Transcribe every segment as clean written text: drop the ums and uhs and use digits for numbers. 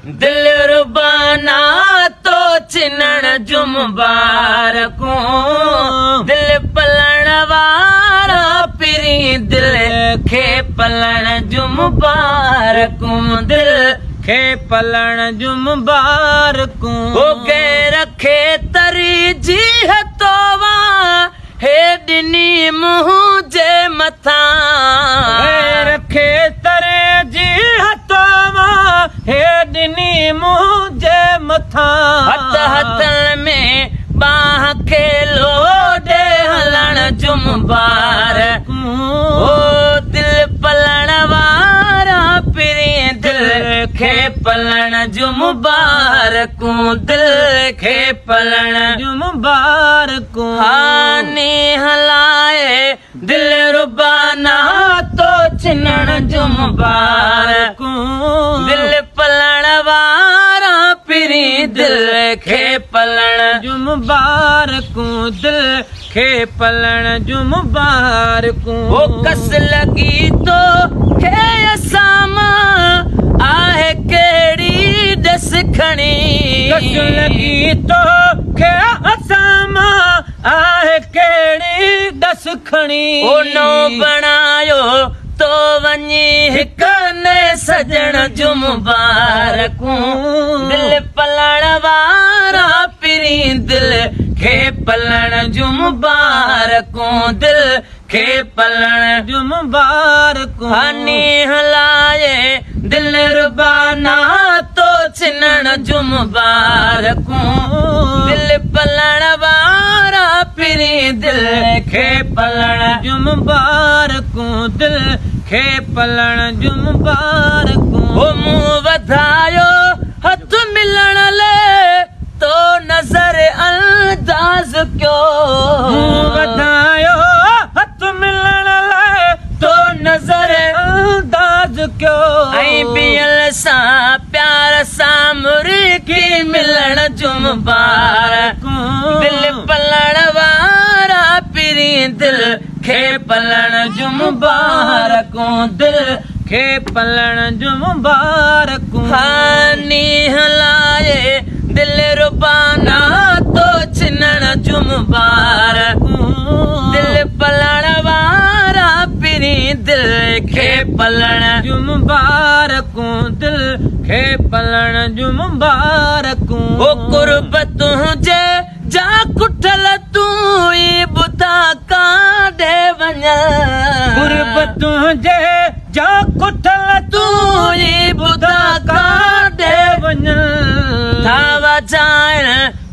दिल रुबाना तो चिनण जो मुबारकूं दिल पलण वारा पिरी दिल खे पलण जो मुबारकूं दिल खे पलण जो मुबारकूं ओ गैर खे तरी जी हतोवा हे ॾिनी मुंहिंजे मथां गैर खे तरे जी हतोवा हे ॾिनी मुंहिंजे मथां हथ हथनि में बांह खे लोॾे हलण जो मुबारकूं ओ दिल पलण वारा पिरीं दिल खे पलण जो मुबारकूं दिल खे पलण जो मुबारकूं हानी हलाए दिल रुबाना तो चिनण जो मुबारकूं दिल पलण वारा पिरीं दिल खे पलण जो मुबारकूं दिल खे पलण जो मुबारकूं ओ कस लॻी तो खे असां मां आहे कहिड़ी ॾस खणी कस लॻी तो खे असां मां आहे कहिड़ी ॾस खणी ओ नो बणायो तो वञी हिक ने सजण जो मुबारकूं दिल पलण वारा पिरीं दिल खे पलण जो मुबारकूं दिल खे पलण जो मुबारकूं हानी हलाए दिल रुबाना तो चिनण जो मुबारकूं दिल पलण वारा पिरीं दिल खे पलण जो मुबारकूं दिल खे पलण जो मुबारकूं ओ मुंह वधायो हथ मिलण लाइ तो नज़र अंदाज़ कयो मुंह वधायो हथ मिलण लाइ तो नज़र अंदाज़ कयो ऐं ॿियनि सां प्यार सां मुर्गी मिलण जो मुबारकूं दिल पलण वारा पिरीं दिल खे पलण जो मुबारकूं दिल खे पलण जो मुबारकूं हानी हलाए दिल रुबाना तो चिनण जो मुबारकूं दिल पलण वारा पिरीं दिल खे पलण जो मुबारकूं दिल खे पलण जो मुबारकूं ओ कुर्ब तुंहिंजे जा कुठल तूं ई ॿुधा काॾे वञ कुर्ब तुंहिंजे जा कुठल तूं ई ॿुधा काॾे वञ था वॼाइण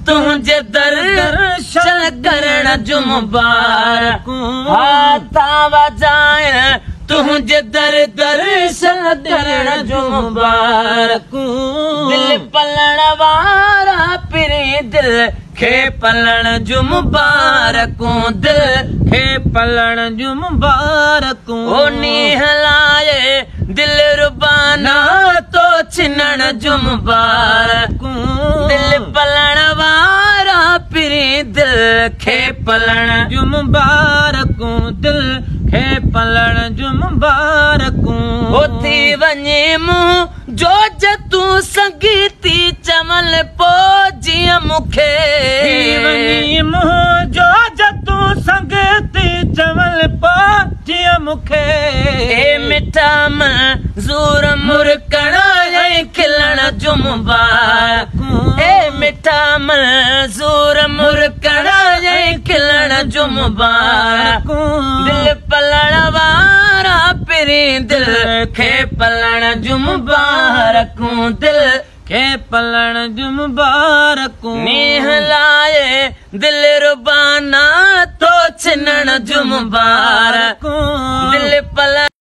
तुंहिंजे दर्शन करण जो मुबारकूं हा था वॼाइण तुंहिंजे दर दर्शन करण जो मुबारकूं दिल पलण वारा पिरीं दिल खे पलण जो मुबारकूं दिल खे पलण जो मुबारकूं ओ नींहं हलाए दिल रुबाना तो चिनण जो मुबारकूं दिल पलण वारा पिरीं दिल खे पलण जो मुबारकूं दिल खे पलण जो मुबारकूं ओ थी वञे मुंहुं जो जे तूं संगीती चवल पोइ जीअं मूंखे थी वञी मुंहुं जो जे तूं संगती चवल पोइ जीअं मूंखे ए मिठा मंज़ूर मुरकण ऐं खिलण जो मुबारकूं ए मिठा मंज़ूर मुरकण ऐं खिलण जो मुबारकूं दिल पलण वारा पिरीं दिल खे पलण जो मुबारकूं दिल खे पलण जो मुबारकूं नींहं हलाए दिल रुबाना तो चिनण जो मुबारकूं दिल पलण।